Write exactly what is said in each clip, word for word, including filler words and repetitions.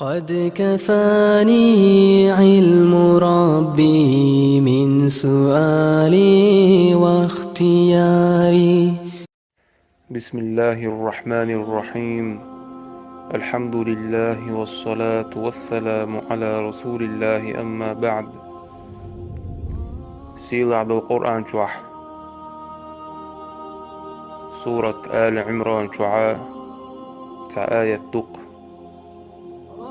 قد كفاني علم ربي من سؤالي واختياري. بسم الله الرحمن الرحيم. الحمد لله والصلاة والسلام على رسول الله، أما بعد. Сийлахь долу Къуръан чохь, сурат Али Ӏимран чохь, цхьа аят ду-кх: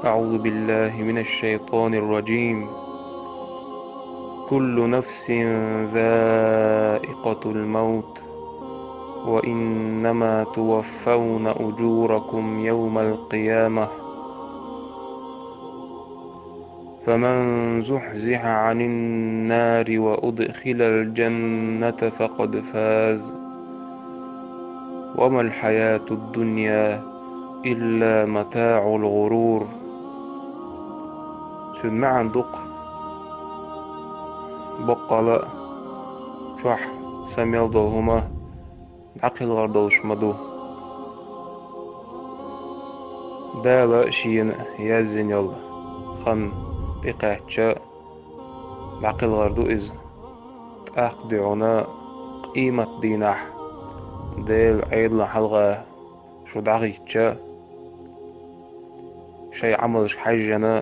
أعوذ بالله من الشيطان الرجيم. كل نفس ذائقة الموت، وإنما توفون أجوركم يوم القيامة، فمن زحزح عن النار وأدخل الجنة فقد فاز، وما الحياة الدنيا إلا متاع الغرور. Цуьнан маьӀна ду-кх: боккъала а чохь са мел долу хӀума дӀакхилхар долуш ма ду. Дала Шена яздина йолу хан тӀекхаьчча, дӀакхилхар ду иза. ТӀаккха дуьхьал къематдийнахь Делан Ӏедалан хьалха шу дӀахӀиттича, шайн Ӏамалшка хьаьжжина,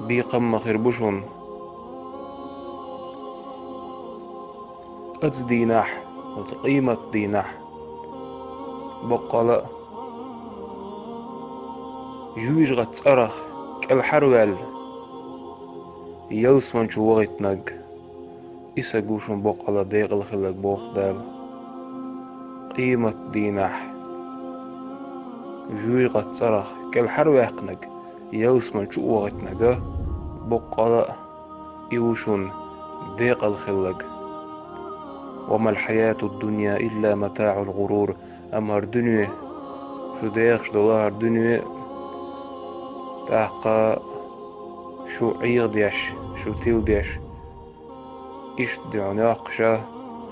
бекхам ма хир бу шуна. Оцу дийнахь, оцу къематдийнахь, боккъала а, жоьжахатин цӀарах кӀелхьарваьлла, ялсамани чу вахийтинарг, и стаг ву шуна боккъала декъала хилларг, боху Дала. Къематдийнахь жоьжахатин цӀарах кӀелхьарваьккхинарг, ялсамани чу вахийтинарг, боккъала а, и ву шуна декъала хилларг. وما الحياة الدنيا إلا متاع الغرور. Амма хӀара дуьне, шу дехаш долу хӀара дуьне, тӀаккха шу Ӏехадеш, шу тиладеш, иштта дуьхьал йоккхуш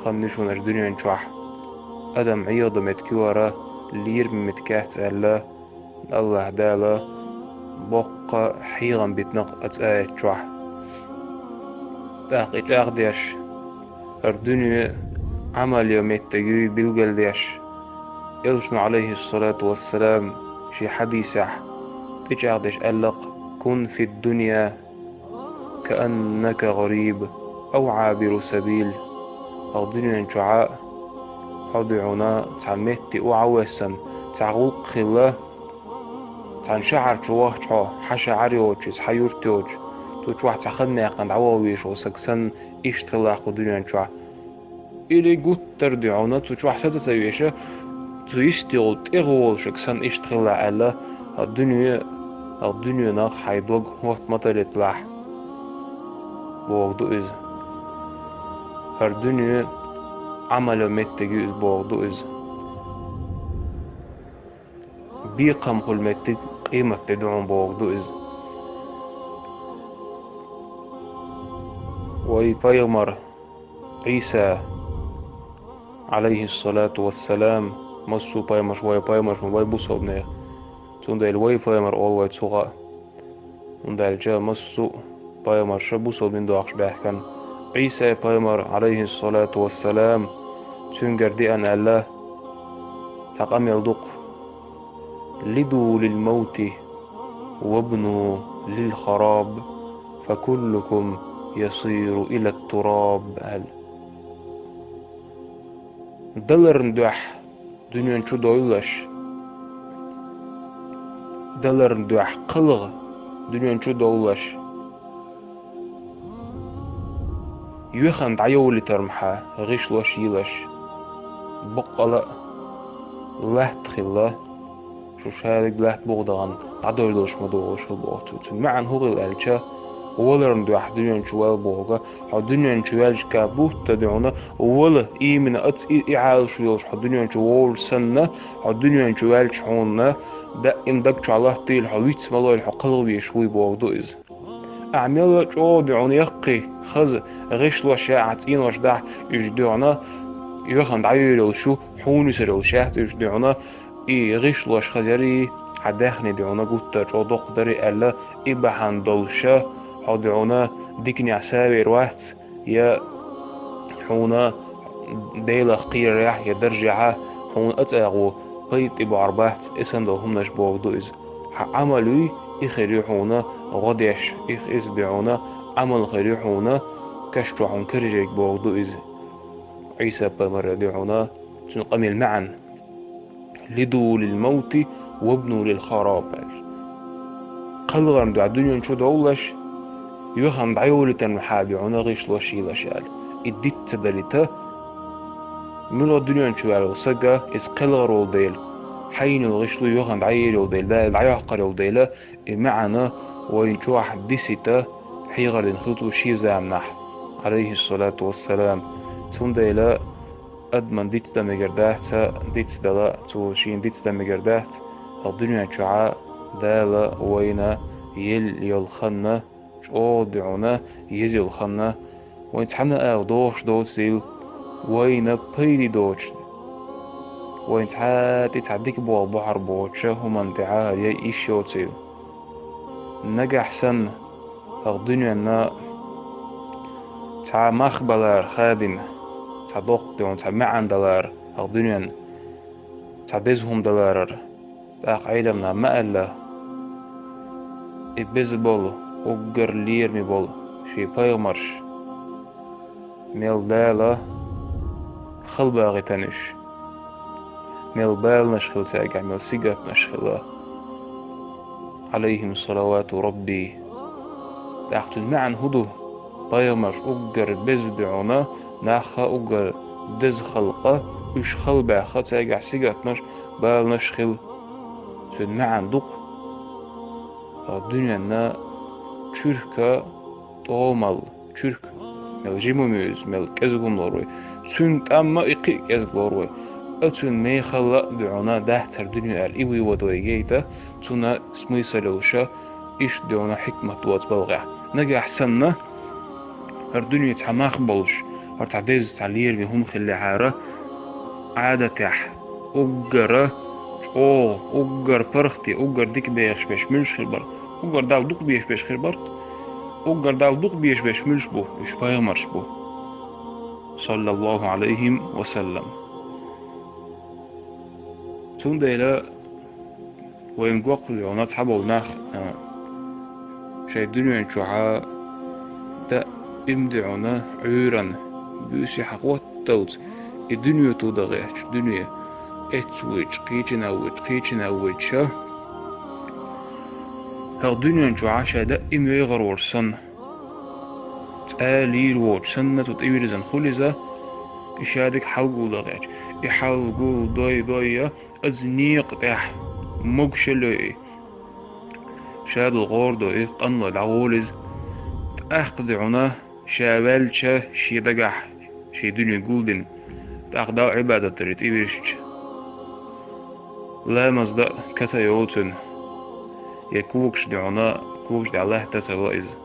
хан ю шуна хӀара дуьнен чохь. Адам Ӏехадо меттиг ю хӀара, лераме меттиг яц аьлла, АллахӀ Дала боккха хьехам битина-кх оцу аят чохь. ТӀаккха и чӀагӀдеш, хӀара дуьне Ӏамал йо меттиг юй билгалдеш, Элчано, Ӏалайхиссалату вассалам, шен хьадисехь тӀечӀагӀдеш аьлла-кх: كن في الدنيا كأنك غريب أو عابر سبيل. ХӀокху дуьнен чохь хьо дуьхьал цхьана метте охьавоьссина, цхьа гӀуллакх хилла, цхьана шахьар чу вахча хьо, хьан шахьар йоцуш, хьан юрт йоцуш, цу чохь цхьа хан яьккхина дӀаваха везаш волу стаг санна, иштта хилла-кх кху дуьнен чохь. Или гуттар а дуьхьал цу чохь саца ца веша, цу йистехула тӀехволуш верг санна иштта хилла аьлла, хӀокху дуьне, хӀокху дуьненах хьайн дог хӀотта ма талийталахь, бохург ду иза. ХӀара дуьне Ӏамал йо меттиг ю иза, бохург ду иза. Бекхам хуьлу меттиг къематде ду хьуна, бохург ду иза. Вай пайхамар Ӏийса, Ӏалайхиссалату вассалам, массо а пайхамарш вай пайхамарш ма бай бусалбанех. Цундела вай пайхамар олу вай цу гӀа. ХӀунда аьлча массо а пайхамарша бусалба дин дохуш баьхкина. Ӏийса пайхамар, Ӏалайхиссалату вассалам, цуьнгара деана аьлла, цхьа къамел ду-кх: لدوا للموت وابنوا للخراب، فكلكم يصير إلى التراب, аьлла. Даларна дуьхьа дуьнен чу довлалаш, даларна дуьхьа кхалгӀа дуьнен чу довлалаш, юьхана дӀайовлийтармехь гӀишлош йилаш, баккъала а латта хилла, шу шадерг латта бухадахана дӀадовлалуш ма ду уьш хила боху цо. Цуьнан маьӀна хӀун хилла аьлча, валарна дуьхьа дуьнен чу вала бохург, хьо дуьнен чу ваьлча бутта дуьхьал вала, именно оцу и, и хьалаш йолуш хьо дуьнен чу вовлуш санна, хьо дуьнен чу ваьлча хьуна даим даг чохь латтийла, хьо виц ма лойла, хьо кхалгӀа везаш вуй бохург ду иза. Ахьа мелла а чӀогӀа дуьхьал яккхий, хаза, гӀишлош яахь, цӀенош дахь уьш дуьхьал, юьхана дӀайовлалуш ю, хьуна висар йолуш яц уьш дуьхьал, и гӀишлош хазарий, хьа даьхни дегӀуна гуттар чӀо доккха дари аьлла, и бахьана долуша хьо дегӀуна диканехь савер вац, я хьуна Делах кхерарехь я даржехьа хьуна ацӀагӀо пайда тӀебохьар бац, и санна долу хӀуманаш боху ду иза. Хьан Ӏамал юй, и хир ю хьуна гӀо деш, и иза дегӀуна Ӏамал хир ю хьуна, каш чохь хьуна каражерг боху ду иза. Ӏийса пайхамар дегӀуна, цуьнан къамел маьӀна: «Лиду лил мавти вабну лил хараб», – аьлла. КхалгӀарна дуьхьа дуьнен чу довлаш, юхана дӀайолитан хьа дуьхьа гӀишлош йилаш аьлла. И диц ца далита, муьлха дуьнен чу ваьлла сага иза кхелгӀар волу дела, хьайна йолу гӀишло юхана дӀайийр йолу дела, Дала дӀайоккхур йолу дела, и маьӀна вайн чохь дисита хьийгӀар дина хилла цо шен заманахь, алейхиссалату вассалам. Цундела адаман дицдан мегар дац, дицдала цо шен дицдан мегар дац, хӀокху дуьнен чохьа Дала вайна елла йолу ханна, чӀогӀа дуьхьуна еза йолу ханна, вайн цхьана а дохуш доцийла, вайна пайде доцуш, вайн цхьа тӀе цхьа дика болу бохьар боцуша хӀуманна тӀехьа яй йиш йоцийла. Нагахь санна, хӀокху дуьненна цхьа мах балар хадина, цхьа доккха дуьхьун, цхьа маьӀна далар хӀокху дуьненна, цхьа деза хӀума даларара, тӀаккха Ӏеламна ма аьлла: «И беза болу, уггар лераме болу шен пайхамарш, мел Дала халбагӀийтан уьш, мел баланаш хила цаьргахь, мел сигатнаш хила, алейхим салавату Рабби». ТӀаккха цуьнан маьӀна хӀун ду? Пайхамарш уггар беза дуьхьуна, нахха уггар деза халкъа, уьш халбаьхха, цаьргахь сигатнаш, баланаш хила. Цуьнан маьӀна дукха. Дуьненна чуьрка тӀомал, чуьрка, мел жима муьйза, мел кӀезиг хӀума лор вай. Цуьнан тӀамма и кхин а кӀезиг лор вай. А цуьнан мехалла а дуьхьуна дацара дуьне аьлла, и вуй вада вай гайта, цуьнан смысл йолуша, иштта дуьхьуна хьикмат доцу балгӀехь. Нагахь санна, хӀара дуьне цхьа мах болуш, хӀара цхьа деза, цхьа лераме хӀума хиллехьара, Ӏадатехь, уггара чӀогӀа, уггар паргӀатте, уггар дика бехаш берш муьлш хир бара, уггар Далла дукха безаш берш хир бара, уггар Далла дукха безаш берш муьлш бу, уьш пайхамарш бу, саллаллаху алейхим ва саллам. Цундела вайн гохуьйгӀуна цхьаболу нах, а, шайн дуьнен чохьа даимдуьгӀуна Ӏуьйранна буьйсехьа хӀотталц и дуьне ту дагӀехча, дуьне эццавуьйчу, кхечина а вуьйчу, кхечина а вуьйчу ша, хӀокху дуьнен чохьа шайн даим вегӀар волуш санна, цӀа лийр воцуш санна, цу тӀевирзина хуьлу иза, и шадерг хьалгул дагӀехча, и хьалгул дой-дой а, Аса некъа тӀехь могуш а лой и. Шадолу гӀора дой и, къанлой дӀагӀолу иза. ТӀаккха дуьхьуна ша ваьлча шен дагахь, шен дуьне гулдина, тӀаккха Далла Ӏибадат даре тӀевирзича, ламаз дан а каса йолу цуьнан, я когаш дуьхьуна, когаш тӀехь латта ца ло иза.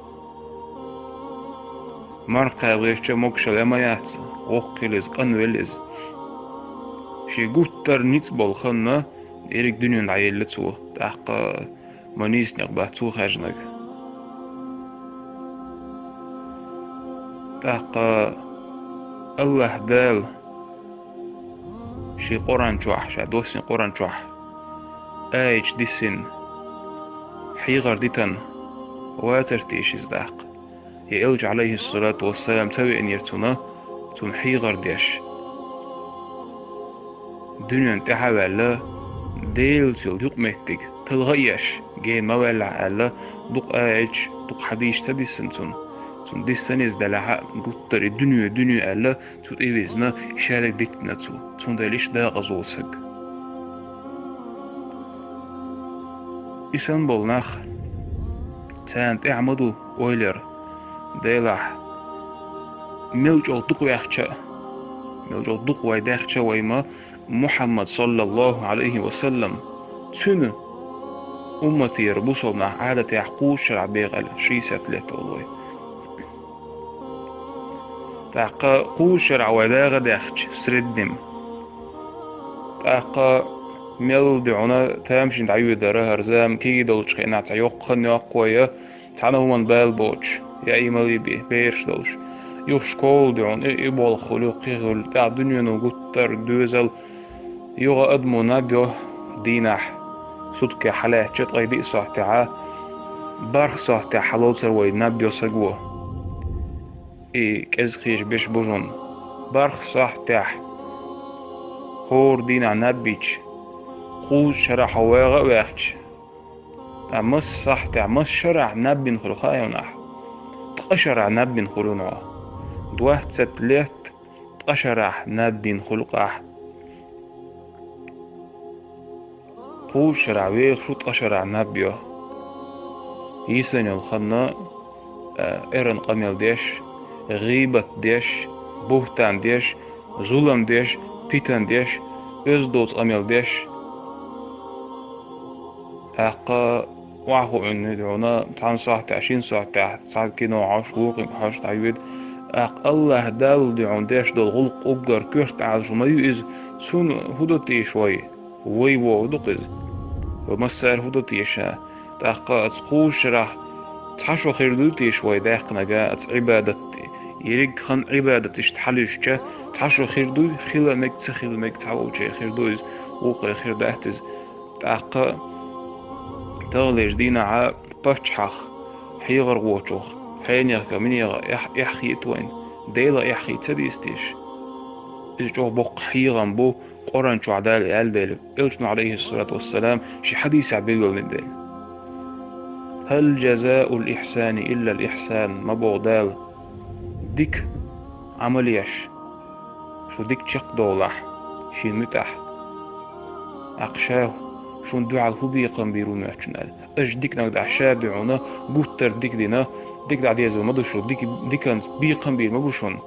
Марха кхаба гӀертача могушалла ма яц, воккха хила иза, къанвелла иза. Шен гуттар а ницкъ болу ханна, ерриг дуьнен дӀаелла цо, тӀаккха ма нийса некъ бац цо хаьржинарг. ТӀаккха АллахӀ Дала шен Къуръан чохь, ша доссийна Къуръан чохь, аяташ диссина, хьийгӀар дитина, вацар те иза тӀаккха. Я Элча, алейхиссалату вассалам, ца веанера цунна, цунна хьийгӀар деш. Дуьнен тӀаьхьа а ваьлла, Делаца йолу юкъаметтиг талха а еш, гена ма ваьллахь аьлла, дукха аяташ, дукха хьадисаш ца диссина цунна. Цунна диссина иза делахь а, гуттар и дуьне, дуьне аьлла, цу тӀевирзина, шадерг диттина цо, цундела иштта дакъаза волу саг. И санна болу нах, царна тӀехь ма ду ойла яр, Делахь, мел чӀогӀа дукха ваьхча а, мел чӀогӀа дукха вай даьхча а вай ма, Мухьаммад, саллаллаху алейхи ва саллам, цуьнан умматера бусалба нах Ӏадатехь кхузза шарахь бегӀа аьлла, шестьдесят лет олу вай. ТӀаккха кхузза шарахь вай дагӀа даьхча, среднем. ТӀаккха Мел ду хьуна тамашийна дӀайоьдара хӀара зама, кегий долчу хенахь цхьа йоккха хан йоккхо я, цхьана а хӀуманна бала боцуш, я и малий бен, бераш долуш. Юха школа ду хьуна, и, и болх хуьлу, кхин хуьлу, тӀаккха дуьнено гуттар а доьзал, юха адамо наб йо дийнахь, суткехь хьалаьцча ткъе диъ сохьтехь, барх сохьтехь хьалоцур вай наб йо саго. И кӀезиг хьежа берш бу шуна. БархӀ сахьтехь хӀора дийнахь наб йича, кхузткъа шарахь хьо вагӀа а ваьхча, ткъа масса сахьтехь, масса шарахь наб бина хуьлу хаьий хьуна ахь? Ткъа шарахь наб бина хуьлу хьуна хьо. Двадцать лет ткъа шарахь наб бина хуьлу-кх ахь. Кхузткъа шарахь вехаш ву, ткъа шарахь наб йо. Йисина йолу ханна, а, эрна къамел деш, гӀийбат деш, буьхтан деш, зулам деш, питан деш, оьзда доцу къамел деш. ТӀаккха охьахууьйту хьуна, цхьана сахьтехь, шина сахьтехь, цхьа кино хьожуш, вукхуьнга хьожуш дӀайоьду. ТӀаккха АллахӀ Далла ду хьуна деш долу гӀуллакх уггар коьрта Ӏалашо ма ю иза, цунна хӀун до теша вай? Вай вогӀу ду-кх иза. Вай массара хӀун до теша? ТӀаккха оцу кхузткъа шарахь цхьа шо хир дуй теша вай даьккхинарг, оцу Ӏибадат, ерриг хан Ӏибадат иштта хьалуьйшуча, цхьа шо хир дуй, хила мега, ца хила мега, цхьаволчеран хир ду иза, вукхеран хир дац иза. ТӀаккха таханлерчу дийнахь паччахьах, хьехархочух, хьенех а, минех а эхь-, эхь хета вайна, Делах эхь хета ца деза теша? Иза чӀогӀа боккха хьехам бу, Къуръан чохь Дала аьлла дела, Элчано, Ӏалайхиссалату вассалам, шен хьадисехь билгалдина дела. «Хьал жазаул ихьсани иллал ихьсан», ма боху Дала. Дика Ӏамал еш, шу дика чекхдовлахь, шен муьтӀахь, тӀаккха ша шуна дуьхьал хӀун бекхам бийр ву моьтту шуна аьлла. Аша диканиг дахь ша ду хьуна, гуттар а дика дина, дика дӀадезар ма ду шу, дика, диканца бекхам бийр ма бу шуна.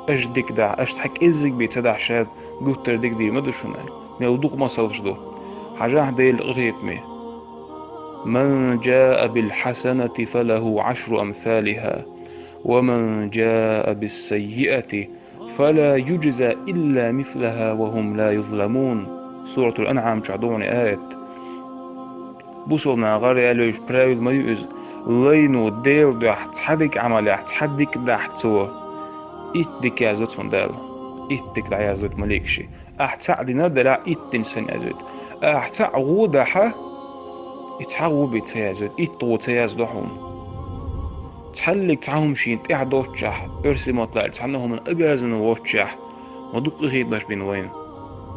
Аша дика дахь, аша цхьа кӀеззиг бен ца дахь ша, гуттар а дика дийр ма ду шуна. Мел дукха масалш ду. Хьажахь Делан къинхетаме. «Ман жаа бил хьасанати фалаху Ӏашру амсалиха, ва ман жаа бис саййиати фала юджза илла мислаха ва хӀум ла юзламун». Суратул Анъам чохь ду хьуна аят. Бусалба нахера яьлла йолу правила ма ю иза. Лайно Делан дуьхьа цхьа дика Ӏамал яхь, цхьа дика дахь цо, итт дика яздо цунна Дала. Итт дика дӀаяздо маликаша. Ахь цхьаъ дина делахь, итт дина санна яздо. Ахь цхьаъ гӀо дахь, и цхьа гӀо бен ца яздо, итт гӀо ца яздо хьуна. Цхьаллиг цхьа хӀума шена тӀехь доццушехь, оьрсийн маттахь аьлча, цхьана а хӀуманна обязан воццушехь, ма дукха къинхетамаш бина вайна.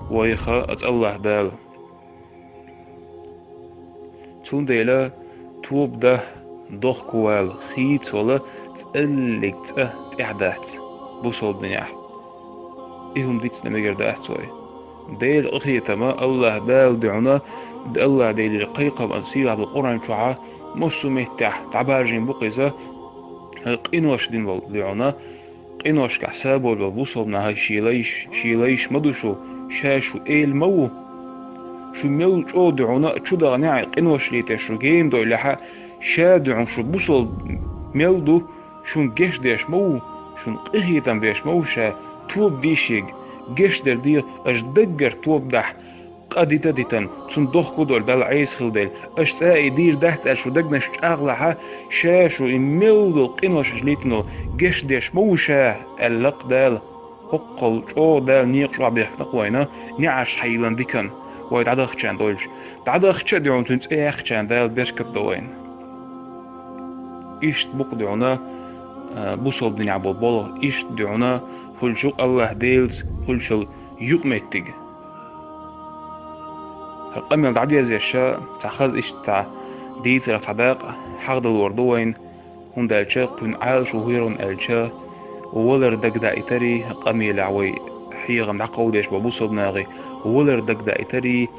Вайх оцу АллахӀ Дала. Цундела тоба дан, дохко вала, хийцавала цӀаллиг цӀа тӀехь дац бусалба динехь. И хӀума дицдан мегар дац вай. Делан къинхетам, АллахӀ Дала ду хьуна, АллахӀ Делера кхайкхам, аса сийлахь долу Къуръан чохь массо а меттехь дӀабаржийна бу-кх иза, къинош дина волу ду хьуна, къиношкахь сабор болу бусалба нах шен лайш, шен лайш ма ду шу, ша шу эла ма ву. Шу мел чӀогӀа ду хьуна чу даханехь а, къинош летош шу гена дойлехь а, ша ду хьуна шу бусалба мел ду, шуна геч деш ма ву, шуна къинхетам беш ма ву ша, тоба де шега, геч дар де, аша даггара тоба дахь, къа дита а дитина, цунна дохко а долу, Далла Ӏеса хила дела, аша цӀа а и дийр дац аьлла шу дегнаш чӀагӀлахь а, ша шу и мел долу къиношаш летийна, геч деш ма ву ша, аьлла лакха Дала. ХӀоккхул чӀогӀа Дала некъа чохь бехкина-кх вайна, неӀарш хьайиллина диканна, вай дӀадахчарна дойлуш. ДӀадахча а ду хьуна, цуьнан цӀе яьккхачарна Дала беркат до вайна. Иштта бу-кх ду хьуна, а, бусалба динехь болу болх, иштта ду хьуна хуьлуш ю-кх АллахӀ Делаца хуьлуш йолу юкъаметтиг. ХӀара къамел дӀадезаш, цхьа хаза иштта цхьа дийцарх цхьа дакъа хьахадалор ду вайна, хӀунда аьлча кхуьнан Ӏалашо хӀун яра аьлча, валар дагадаийтарий, къамелехь вай хьехам дӀакховдеш болу бусалба нахе, валар дагадаийтарий,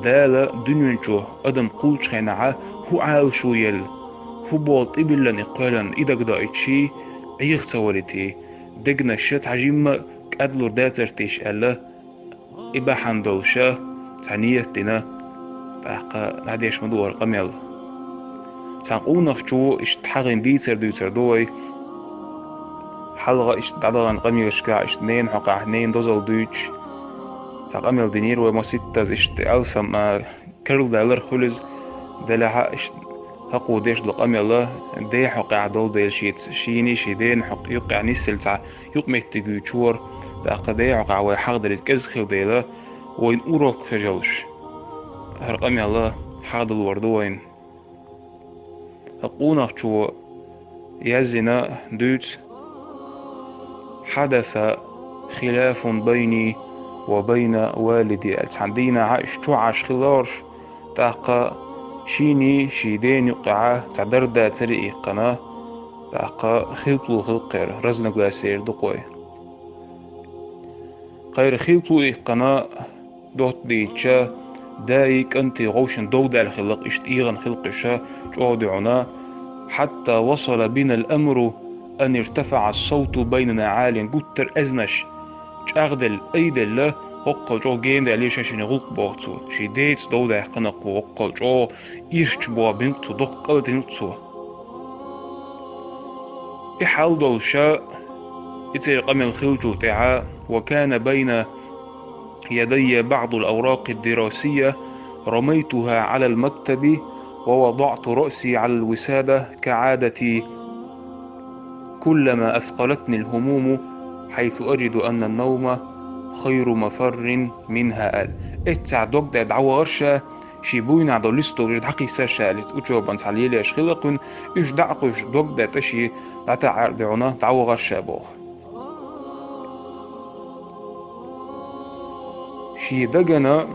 Дала дуьнен чу адам кхуллучу хенахь хӀун Ӏалашо елла, хӀун болу тӀебиллина и кхоьллина, и дагадоуьйтуш, Ӏеха ца валийтий, дегнаш цхьа жимма а кӀадлур дацара-те аьлла, и бахьана долуш цхьа ният дина, тӀаккха дӀадеш ма ду хӀара къамел. Цхьана къонахчо иштта хьахийна дийцар дуьйцур ду вай. Хьалха иштта дӀадахана къамелашкахь, иштта ненан хьокъехь, ненан дозалла дуьйцуш, Цхьа къамел динийра вай масийттаза, иштта алсам, а, карладалар хуьлу иза, делахь а иштта хӀокхо деш долу къамел ден хьокъехь долу дела, шеца шийний, шен дена хьокъ-, юккъехь нисъелла цхьа юкъаметтиг юьйцуш вара, тӀаккха ден хьокъехь вай хьахадара иза кӀезиг хилла дела, вайна урок хир йолуш. ХӀара къамел хьахадалор ду вайна. Къонахчо яздина дуьйцу: «Хьадаса хилафун байни ва байна валиди», аьлла, цхьана дийнахь а иштта чохь Ӏаш хилла уьш, тӀаккха шийний, шен дена юккъехь цхьа дарба дацара иккхина, тӀаккха хилкало хилла кхера, разногласие эр ду-кх вай. Кхера хилкало иккхина, дотта дийцича, даи кӀанти гӀовшан дов даьлла хилла-кх, иштта эгӀана хилла-кх уьш чӀогӀа дуьхьал. «Хьатта васала бина ал-амру ан иртафаӀа ас-савту байнана Ӏалин», гуттар а аьзнаш чӀагӀделла, айделла, хӀоккхул чӀогӀа генадаьллера шаьш шайна гӀуллакх, боху цо. Шен деца дов даьккхина-кх ву, хӀоккхул чӀогӀа ирча боху бинкъ цо, доккха кӀалтина-кх цо. И хьал долуша, и церан къамел хиллачул тӀаьхьа: «Ва кана байна ядайя баъдул авракъид дирасийя, рамайтуха Ӏалал мактаби ва вадаъту раъси Ӏалал висада каӀадати, куллама аскъалатнил хӀумуму, хьайсу аджиду аннан навма хайру мафаррин минха», аьлла. Эццахь дог даьтта дӀавахара ша, шен буйнахь долу листовкаш дӀакхийсира ша, аьлла, учебан цхьа лелош хилла кхуьнан, уьш дӀа а кхуьйсуш, дог даьтта шен дӀатаӀар дуьхьал дӀавахара ша боху. Шен дагана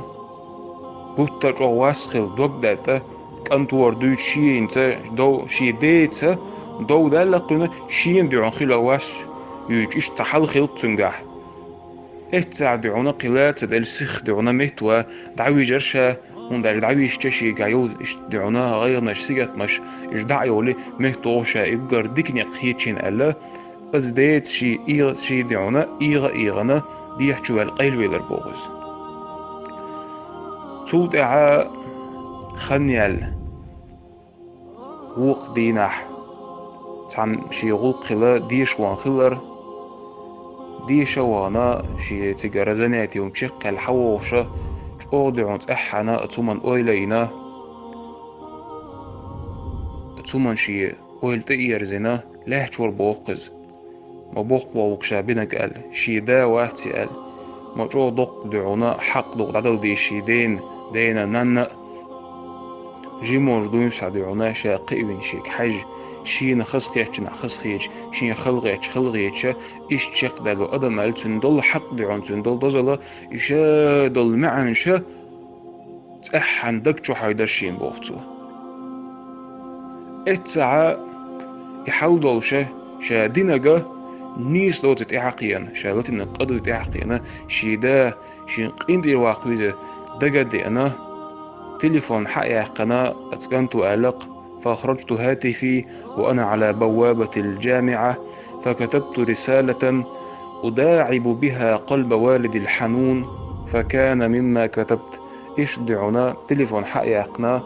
гуттар а чӀогӀа вас хилла, дог даьтта, кӀант вара дуьйцу шена, дов, шен деца дов даьлла кхуьнан, шена дуьхьал хилла вас юьйцуш, иштта цхьа хьал хилла цуьнгахь. Эццахь дуьхьал кхин ла ца делла сихха дуьхьал меттаван дӀавижира ша, хӀунда аьлча дӀавижча шегахь йолу иштта дуьхьал гӀайгӀанаш, сигатамаш, уьш дӀа а йолий, меттавогӀу ша и уггар дика некъ хеташ аьлла, иза деца шен эгӀа, шен дуьхьал эгӀа а эгӀана дехьа чу ваьлла къайлавелира боху иза. Цул тӀаьхьа хан яьлла, вукху дийнахь цхьана шен гӀуллакх хилла, деша вахана хиллера. Деша а вахана, шен цигара занятие хӀума чекхъяьлла хьавогӀуша, чӀогӀа дуьхьал цӀеххьана оцу хӀуманна ойла а йина, оцу хӀуманна шен ойла тӀеерзина, лаьтташ вара боху иза. Ма боккха ву ша бинарг аьлла, шен да вац и аьлла. Ма чӀогӀа доккха дуьхьал хьакъ ду-кх дӀадала дезаш шен дена, дена, нанна а. Жима волуш дуьйна ша дуьхьал ша кхиавина шега хьаьжна, шена хазахетачунна хазахеташ, шена халахетачунна халахеташ, иштта чекхдаьлла адам аьлла, цуьнан долу хьакъ дуьхьал, цуьнан долу дозалла, и ша долу маьӀна ша цӀеххьана даг чу хьаьвдира шена боху цо. Эццахь и хьал долуша, ша динарг нийса доций тӀаьхьакхиъна, ша латийнарг къа дуй тӀаьхьакхиъна, шен да, шен къинтӀера ваккха веза дага а деана, телефон хьа а яьккхина, оцу кӀанто аьлла-кх: «Фа ахраджту хӀатифи ва ана Ӏала баввабатил жамиӀа, фа катабту рисалатан удаӀибу биха къалба валидил хьанун, фа кана мимма катабт». Иштта дуьхьал телефон хьа а яьккхина,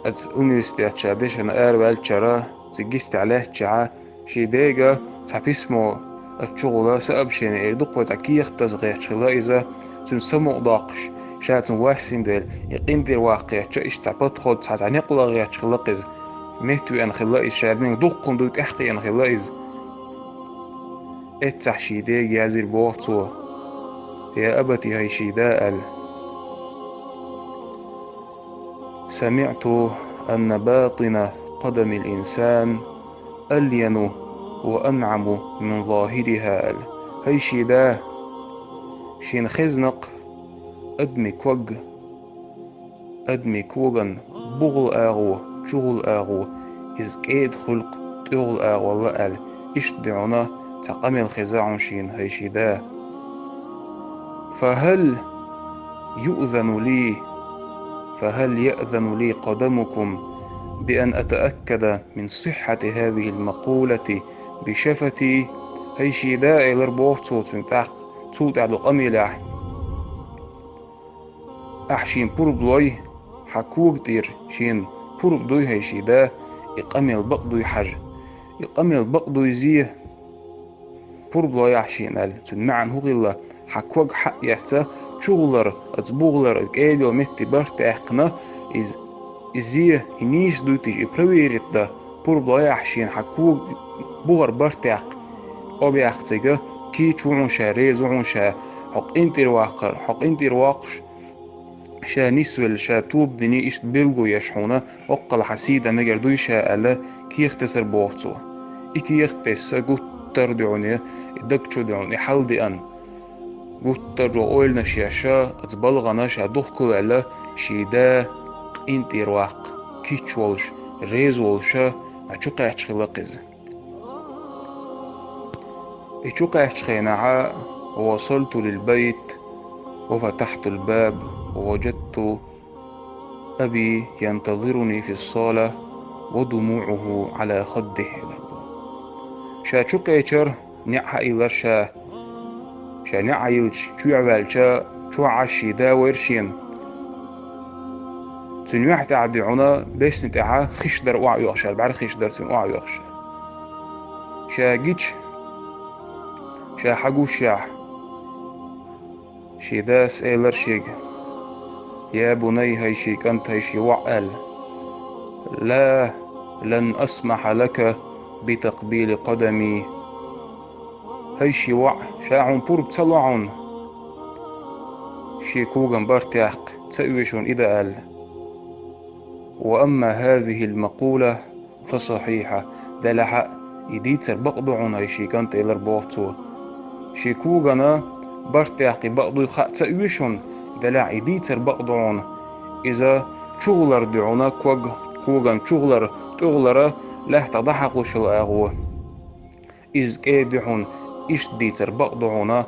оцу университетаца дешна араваьллачара, цига йистехь лаьттачехь, шен дега цхьа письмо, оцу чухула сообщение эр ду-кх вай, цхьа кехат таса гӀерташ хилла иза, цуьнан самукъадоккхуш, ша цунна вассийна дела, и къинтӀера ваккха кхетча, иштта цхьа подход, цхьа, цхьа некъ ла гӀерташ хилла-кх иза. Меттавеана хилла иза, ша динарг дуккха хӀума дуй тӀаьхьакхиъна хилла иза. Эццахь шен дега яздира боху цо: «Я абати», хӀай шен да, аьлла. «СамиӀту анна батӀина къадамил инсан алйану ва анӀаму мин захӀириха», аьлла. ХӀай шен да, шена хезна-кх адамийн ког, адамийн коган бухал агӀо, чухал агӀо, иза кӀеда хуьлу-кх тӀехула агӀонал аьлла, иштта дуьхьал цхьа къамел хезна хьуна шена, хӀай шен да. «ФахӀал юъзану ли, фахӀал яъзану ли къадамукум би ан атааккада мин сиххьати хӀазихил макъулати би шафати?» ХӀай шен да, элира боху цо цуьнга тӀаккха, цул тӀаьхьа долу къамелехь: «Ахь шена пурба лой, хьан кога тӀера шена пурба дуй, хӀай шен да, и къамел бакъ дуй хьажа. И къамел бакъ дуй зе, пурба лой ахь шена», аьлла. Цуьнан маьӀна хӀун хилла? хьан ког хьаэца, чугӀлара, оцу бугӀалара, оцу кӀеда йолу метте барт а яьккхина, иза, иза, и нийса дуй те, и проверить дан, пурба дан яхь шена хьан кога, бугӀар барт яккха, объяхьа цига, кийча ву хьуна ша, реза ву хьуна ша, хьо къинтӀера ваккхар, хьо къинтӀера воккхуш, ша нисвелла, ша тоба дина, иштта билгал еш хьуна, хӀоккхул хьан сий дан мегар дуй ша аьлла, кехат тесира боху цо. И кехат тесна гуттар а дуьхьал, и даг чу дуьхьал, и хьал деана. Гуттар а чӀогӀа ойланаш еш, оцу балхана ша духкаваьлла, шен да къинтӀера ваккха, кийча волуш, реза волуш, а чукхаьчча хилла иза. И чукхаьчча хенахь, وصلت للبيت وفتحت الباب ووجدت أبي ينتظرني في الصالة ودموعه على خده. Ша чукхечира, неӀ хьаиллира ша. Ша неӀ хьаиллича, чоьхьа ваьлча, чохь Ӏаш шен да вайра шена. Цуьнан юьхь тӀехь дуьхьал, бесна тӀехь хиш дара охьаоьхуш, бӀаьрхиш дара цуьнан охьаоьхуш. Ша гича, ша хьагушехь, шен дас элира шега: «Я бунай», хӀай шен кӀант, хӀай шен воӀ аьлла. «Ла, лан асмахьа лака битакъбили къадами». ХӀай шен воӀ, ша хьуна пурба ца ло хьуна, шен коган барт яккха, ца оьшу хьуна и дан аьлла. «Ва амма хӀазихил макъула фа сахьихьа», делахь а, и дийцар бакъ ду хьуна, хӀай шен кӀант, элира боху цо. Шен когана барт яккха и бакъ дуй хаа ца оьшу хьуна, делахь а и дийцар бакъ ду хьуна. Иза чугӀлар ду хьуна, ког, коган чугӀлар, тӀугӀлара лаьттах дӀахьакхалуш йолу агӀо. Иза кӀеда ю хьуна, иштта дийцар бакъ ду хьуна,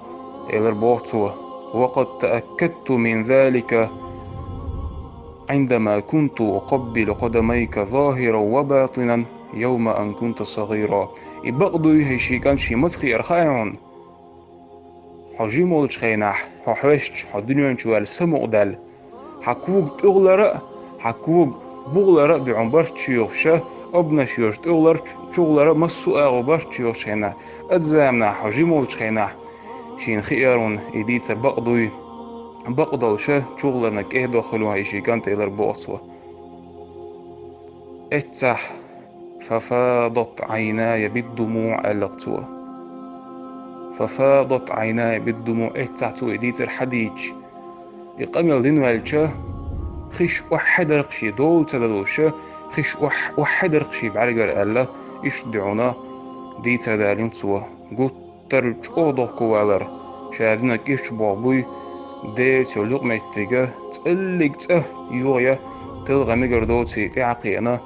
элира боху цо. «Ва къад тааккадту мин залика, Ӏиндама кунту укъаббилу къадамайка захиран ва батинан, йовма ан кунта сагӀира». И бакъ дуй, хӀай шен кӀант, шен маца хиара хаьа хьуна. Хьо жима волчу хенахь, хьо хьоьстуш, хьо дуьнен чу ваьлла самукъадаьлла, хьан кога тӀугӀлара а, хьан кога бугӀалара а дуьхьал барт чуьйхуша, обнаш йоьшу тӀугӀлара, чугӀлара массо а агӀо барт чуьйхучу хенахь, оцу заманахь хьо жима волчу хенахь, шена хиара хьуна и дийцар бакъ дуй, бакъ долуша, чугӀларна кӀеда хила хьуна, хӀай шен кӀант, элира боху цо. Эццахь «Фафадат Ӏайная биддумуӀ», аьлла цо. «Фафадат Ӏайная биддумуӀ», эццахь цо и дийцар хьадийча, и къамел дина ваьлча, хиш охьадарх шен дола ца далуша, хиш охь-, охьадарх шен бӀаьргара аьлла, иштта дуьхьал дийцар далийна цо. Гуттар а чӀогӀа дохко валар, ша динарг ирчу боху буй, дерца йолу юкъаметтига цӀаллиг цӀа йогӀу я, талгӀа мегар доций тӀаьхьакхиъна,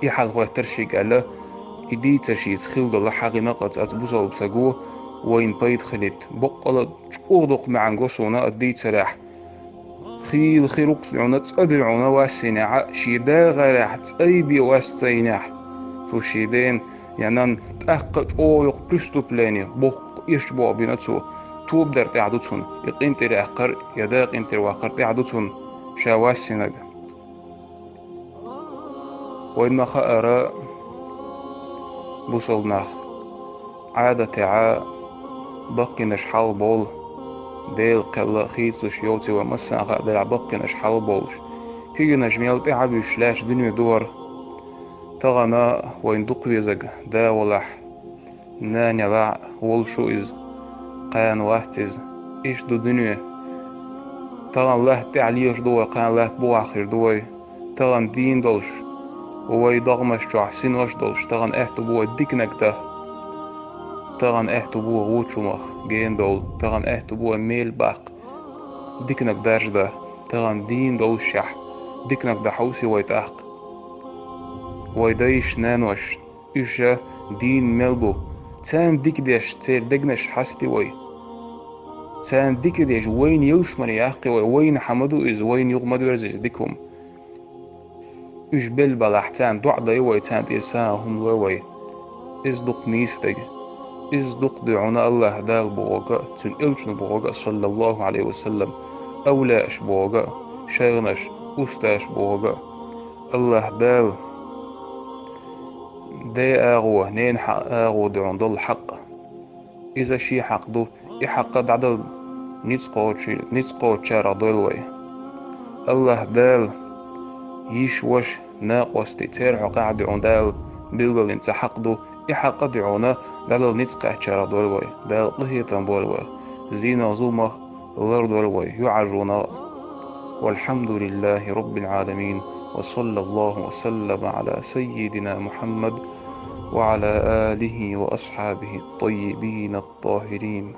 и хьал хоьттура шега аьлла, и дийцар шеца хилла долу хьагӀина къаца оцу бусалба саго вайна пайда хилийта. Баккъала а чӀогӀа доккха маьӀна го суна оцу дийцарехь. Хийла хир ву-кх дуьхьал, цӀа дуьхьал вассийнехь, шен дагӀарехь цӀа бен вассийнехь. Цо шен дена я нанна тӀаккха чӀогӀа йоккха преступление, боккха ирчу боху бина цо, тоба дар тӀехь ду цунна, и къинтӀера яьккхар, я да къинтӀера ваккхар тӀехь ду цунна, ша вассийнарг. Вайна ма-хаъара, бусалба нах, Ӏадатехь баккхийнаш хьалаболу, Дела кхелла хийцалуш йоций вай массанхьа а делахь баккхийнаш хьалаболуш, кегийнаш мел тӀаьхьа а буьсуш лаьтташ дуьне ду хӀара. Тахана вайна дукха везарг да валахь, нана елахь а, волуш ву иза, кхана вац иза. Иштта ду дуьне. Тахана латта тӀехь лелаш ду вай, кхана латта бухахь хир ду вай. Тахана дийна долуш, вай догӀмаш чохь синош а долуш, тахана аьтту бу вай диканиг дан. Тахана аьтту бу вай вочу хӀумах гена довла, тахана аьтту бу вай мел баккха, диканиг даржадан. Тахана дийна доллушехь, диканиг дан хьовсий вай тӀаккха? Вай дайша, наноша, уьш дийна мел бу, царна дика деш, церан дегнаш хьаста вай. Царна дика деш, вайна ялсамане яккхий вай, вайна хьан ма ду иза, вайна юха ма доьрзу иза дика хӀума. Уьш белла балахь, царна доӀа дой вай, царна тӀера сагӀа хӀума лой вай. Иза ду-кх нийса дерг. Иза ду-кх дуьхьал АллахӀ Дала бохург а, Цуьнан Элчано бохург а, саллаллаху Ӏалайхи ва саллам, авлияаш бохург а, шайханаш, устазаш бохург а. АллахӀ Дала ден агӀо, ненан хьа-, агӀо дуьхьал долу хьакъ. Иза ший хьакъ ду, и хьакъ дӀадала ницкъ кхочу-, ницкъ кхочучарах дойла вай. АллахӀ Дала йиша, ваша, накъостий, церан хьокъехь а дуьхьал Дала билгалйина цхьа хьакъ ду, и хьакъ а дуьхьал дӀадала ницкъ кхаьчначарах дойла вай. Дала къинхетам бойла вай. Зенах, зуламах лардойла вай, юьхьӀаьржонах. والحمد لله رب العالمين، وصلى الله وسلم على سيدنا محمد وعلى آله وأصحابه الطيبين الطاهرين.